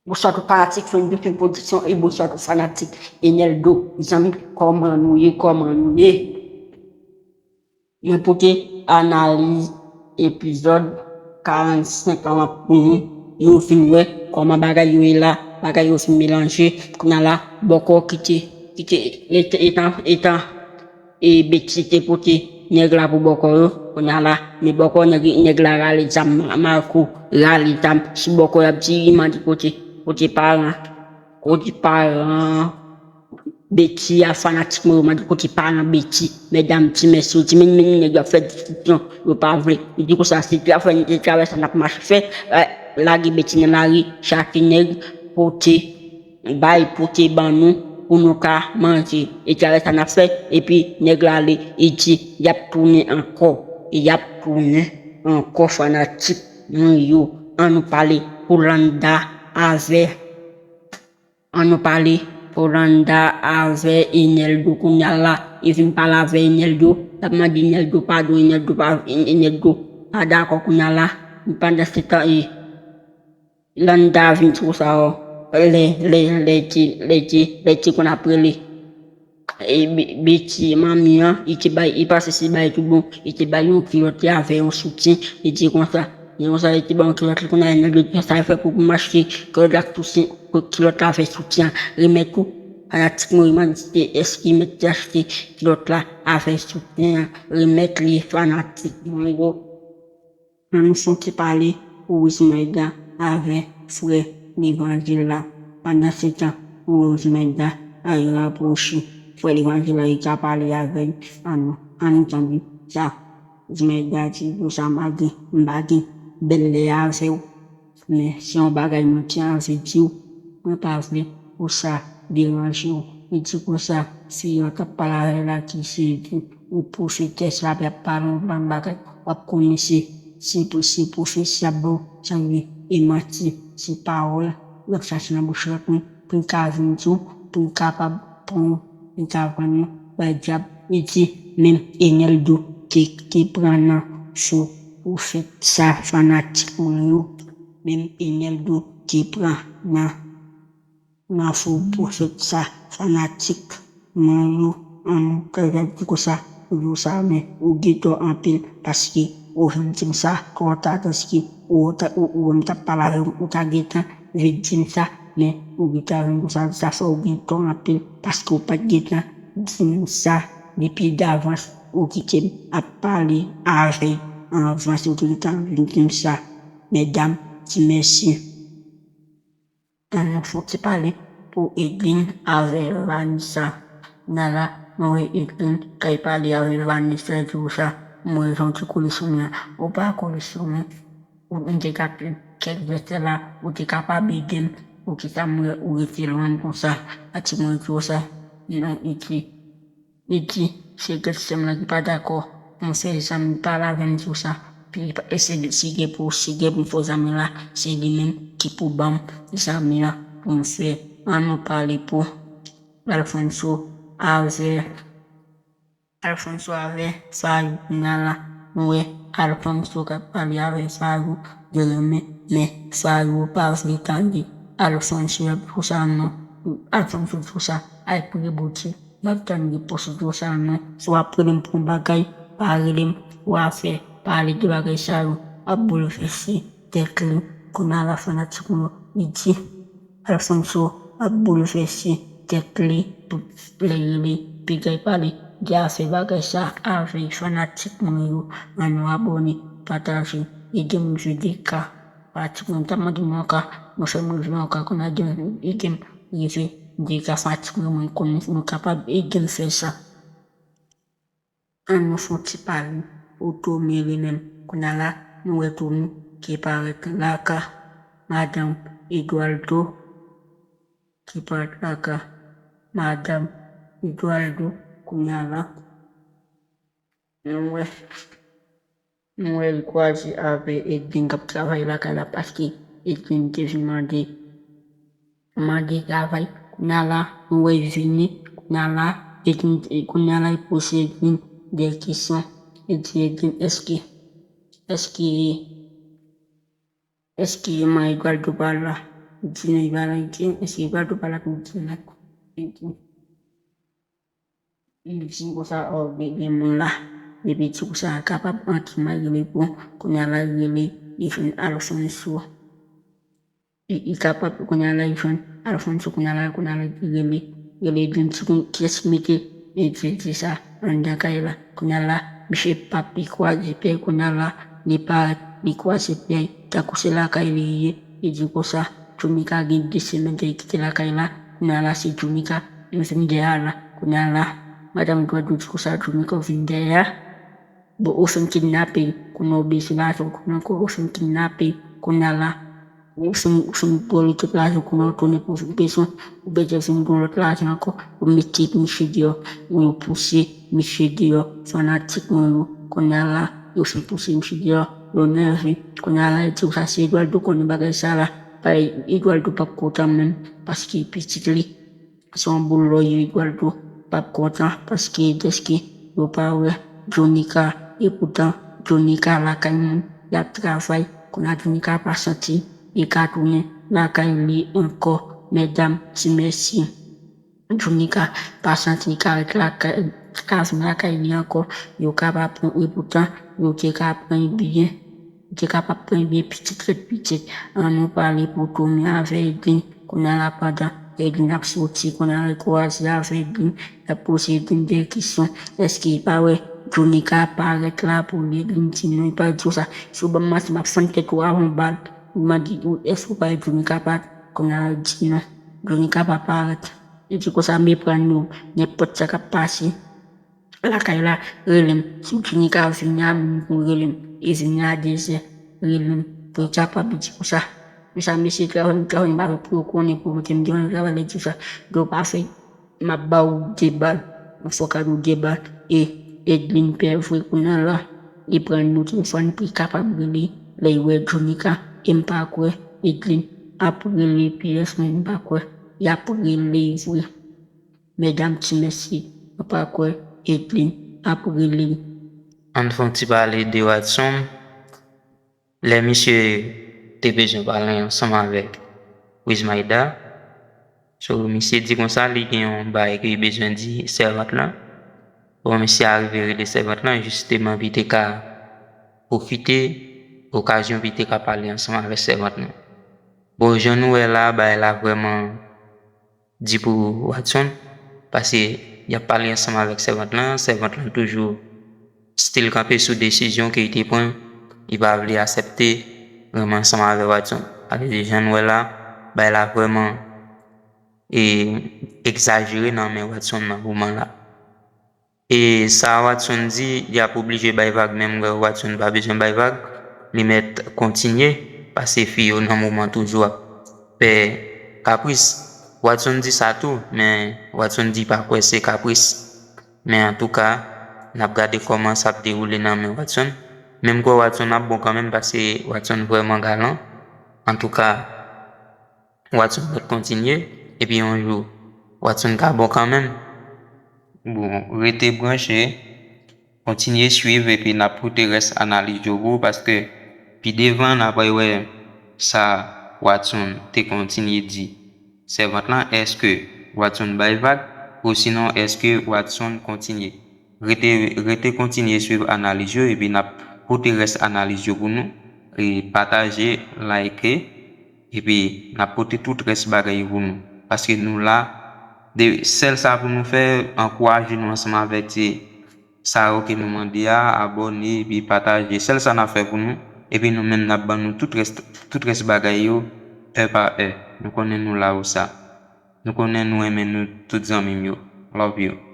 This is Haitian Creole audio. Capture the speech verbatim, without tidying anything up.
Bonswa tout fanatik Fendy Film Production e bonswa tout fanatik Eneldo. Zanmi, kòman nou ye? Kòman nou ye? Mwen pote analiz epizòd karannsenk lan pou nou. Nou vin wè kòman bagay yo ye la. Bagay yo fin melanje. Kounye a la, bòkò ki te, ki te, etan, etan, etan, e Betty te pote nèg la pou bòkò yo. Kounye a la, men bòkò nèg, nèg la rale zam, Marco rale zam sou bòkò, y ap di, li mande kote, kote paran, kote paran Betty a, fanatik mwen yo mande kote paran Betty. Medam, ti mesye, ti men, men nèg yo ap fè diskisyon, yo pa vle. Li di konsa, se travay, se travay sa n ap mache fè, eh, lage Betty nan lari, chache nèg, pote, bay, pote ban nou, pou nou ka manje. E travay sa n ap fè, epi nèg la ale, li di, y ap tounen ankò, y ap tounen ankò, fanatik mwen yo. Ann nou pale pou Landa avè Ann nou pale pou Landa avè Eneldo kounye a la. Li vin pale avè Eneldo. L ap mande Eneldo padon, Eneldo pa, Eneldo pa dakò kounye a la. Pandan se tan, e, Landa vin di konsa, o, lè, lè, lè te, lè te, lè te konn ap rele, e, Be-, Betty, manmi an, li te bay, li pase se bay tout bon, li te bay yon kilòt avè yon soutyen, li di konsa, li di konsa, li te bay yon kilòt, li konn al nan lòt, sa fè pou, pou m achte kilòt la ak soutyen, kilòt la avè soutyen an, remèt ou, fanatik mwen, mwen di se èske mèt te achte kilòt la avè soutyen an, remèt li fanatik mwen yo. Ann nou fè yon ti pale pou Wismerda avè frè Levanjil la. Pandan se tan, nou wè Wismerda al rapwoche frè Levanjil la, li ka pale avè l. Ann nou, ann nou tande sa Wismerda di pou sa, malgre m pa gen bèl lè avè w, men se yon bagay mwen te anvi di w, mwen pa vle pou sa deranje w. Li di konsa, fi an k ap pale avè l la ki se yon pwofetès la, ap pale yon bann bagay, w ap konnen se, se, se pwofesi y ap ba w, sa vle e manti, se pawòl y ap chache nan bouch lòt moun, pou l ka vin di w, pou l kapab pran w, pou l ka vann ou bay dyab. Li di, menm Eneldo te, te pran nan fo pwofèt sa, fanatik mwen yo, menm Eneldo te pran nan nan fo pwofèt sa, fanatik mwen yo, ann nou ka di konsa, yo sa, men ou gen tò anpil, paske ou vin di m sa twò ta, paske ou ta, ou, ou menm t ap pale avè m, ou ta gentan vin di m sa, men ou gentan vin konsa, sa fè ou gen tò anpil, paske ou pa t gentan di m sa depi davans, ou kite m ap pale avè anvan, se ou te gentan vin di m sa, medam, ti mèsi. Ann nou fè yon ti pale pou Edlin avè Vanessa. Kounye a la, nou wè Edlin k ap pale avè Vanessa, di konsa, m wè jan w te kole sou mwen an, ou pa kole sou mwen. Ou, m te ka fè kèk jès la, ou te kapab ede m. Poukisa m wè ou rete lwen m konsa? Ati mwen di konsa, non, Edlin. Li di, se gèt sè m lan ki pa dakò pou m fè zanmi pale avè m sou sa. Pi, e se li, si gen pou, si gen pou m fè zanmi la, se li menm ki pou ban m zanmi an pou m fè. Ann nou pale pou Alfonso avè, Alfonso avè Fayou. Kounye a la, nou wè Alfonso k ap pale avè Fayou, yo renmen, men Fayou pa vle tande Alfonso, y ap di konsa non. Alfonso di konsa, al priye Bondye. M ap tann repons ou di w sa non. Si w ap rele m pou yon bagay, pa rele m pou afè. Pale de bagay sa yo ap boulvèse tèt li. Kounye a la fanatik mwen yo, li di Alfonso ap boulvèse tèt li tout lè rele Pigay pale de afè bagay sa avè fanatik mwen yo. Ann nou abòne, pataje, ede m jwe de ka. Fanatik mwen, m t ap mande m yon ka, nou fè m rive yon ka, kounye a ede m, ede m rive de ka, fanatik mwen, mwen konnen nou kapab ede m fè sa. Ann nou fè yon ti pale pou Tommy li menm. Kounye a la, nou wè Tommy ki parèt laka madanm Eduardo, ki parèt laka madanm Eduardo. Kounye a la, nou wè Nou wè l kwaze avè Edlin k ap travay lakay la, paske Edlin te vin mande, mande travay. Kounye a la, nou wè l vini. Kounye a la, Edlin, kounye a la, li poze Edlin de kesyon. Li di Edlin, èske, èske, èske manman Eduardo pa la? Li di non, li pa la, li di, èske Eduardo pa la pou li di non? Li di, li di konsa, ò, gen, gen moun la. Epi di konsa, kapab antre, m a rele pou, kounye a la, rele, li jwenn Alfonso. Li, li kapab, kounye a la, li jwenn Alfonso, kounye a la, kounye a la, li rele, rele Edlin, di, kiyès ki mete, e, di, di sa, anndan kay la. Kounye a la, misye p ap, li kwaze pyè, kounye a la, li parèt, li kwaze pyè, tankou se lakay li ye, li di konsa, Djonika gen de semèn ke li kite lakay la, kounye a la, se Djonika, nou vin dèyè a la, kounye a la, madanm Eduardo di konsa, Djonika, ou vin dèyè a, bon, ou fin kidnape, kounye a ou bezwen lajan, kounye a ankò, ou fin kidnape, kounye a la, ou fin, ou fin vòlè tout lajan, kounye a ou tounen pou ou fin bezwen, ou bezwen vin gen lòt lajan ankò, ou mete misye deyò, ou yo pouse misye deyò, fanatik mwen yo, kounye a la, yo fin pouse misye deyò, yo nève, kounye a la, yo di konsa, se Eduardo konnen bagay sa la, bay Eduardo p ap kontan menm, paske pitit li, se yon boul lò ye, Eduardo p ap kontan, paske dèske yo pa wè Djonika, epoutan Djonika lakay moun, y ap travay, kounye a Djonika pa santi li ka tounen lakay li ankò, medam, ti mèsi. Djonika pa santi li ka ret lakay, li ka vin lakay li ankò, yo ka pa pran, epoutan yo te ka pran byen, yo te kapab pran byen pitit, ret pitit. An nou pale pou Tommy avè Edlin, kounye a la pandan Edlin ap soti, kounye a la kwaze avè Edlin, l ap poze Edlin de kesyon, èske li pa wè Djonika parèt la pou li, Edlin di non, li pa di konsa, si w ban m manti, m ap fann tèt ou avè yon bal, li mande ou, èske ou pa wè Djonika parèt, kounye a la di non, Djonika pa parèt. Li di konsa, m pral nou, nenpòt sa k ap pase lakay la, rele m. Si Djonika vini a midi, rele m. Li vini a dezè, rele m. Pou li kapab di konsa. Konsa, mesye travay, m travay, m pa vle pou yo konnen, pou yo mete m devan travay, li di konsa. Yo pa fè, m ap ba ou de bal. Yon fwa ka di w de bal. E Edlin pè vre kounye a la. Li pral nou telefòn pou li kapab rele lè l wè Djonika. E m pa kwè Edlin ap rele piyès mwen, m pa kwè y ap rele vre. Medam, ti mèsi, mwen pa kwè Edlin ap rele l. Ann fè yon ti pale de Watson. Lè misye te bezwen pale ansanm avèk Wismaïda, so, misye di konsa, li gen yon bagay ke li bezwen di sèvant lan. Bon, misye arive rele sèvant lan, jisteman, pou li te ka pwofite okazyon, pou li te ka pale ansanm avèk sèvant lan. Bon, jan nou wè la, bagay la vrèman di pou Watson, paske y ap pale ansanm avèk sèvant lan, sèvant lan toujou still kanpe sou desizyon ke li te pran, li pa vle aksepte renmen ansanm avèk Watson. Alè, jan nou wè la, bagay la vrèman, e, egzajere nan men Watson nan moman la. E sa Watson di, li ap oblije bay vag, men m wè Watson pa bezwen bay vag. Li mèt kontinye, paske fi yo nan moman toujou ap fè kapris. Watson di sa tou, men Watson di pa kwè se kapris. Men antouka, n ap gade kòman sa ap dewoule nan men Watson. Men m kwè Watson ap bon kanmenm, paske Watson vrèman galan. Antouka, Watson mèt kontinye, epi yon jou, Watson ka bon kanmenm. Bon, rete branche, kontinye swiv, epi n ap pote rès analiz yo pou ou, paske pi devan, n ap wè sa Watson te kontinye di sèvant lan, èske Watson bay vag, osinon èske Watson kontinye? Rete, rete kontinye swiv analiz yo, epi n ap pote rès analiz yo pou nou. E pataje, like, epi n ap pote tout rès bagay yo pou nou. Paske nou la, de, sèl sa pou nou fè, ankouraje nou ansanm avèk ti sa yo ke nou mande a, abòne, epi pataje. Sèl sa n ap fè pou nou, epi nou menm n ap ban nou tout rès, tout rès bagay yo, è pa è. Nou konnen nou la pou sa. Nou konnen nou renmen nou tout zanmi m yo. Love you.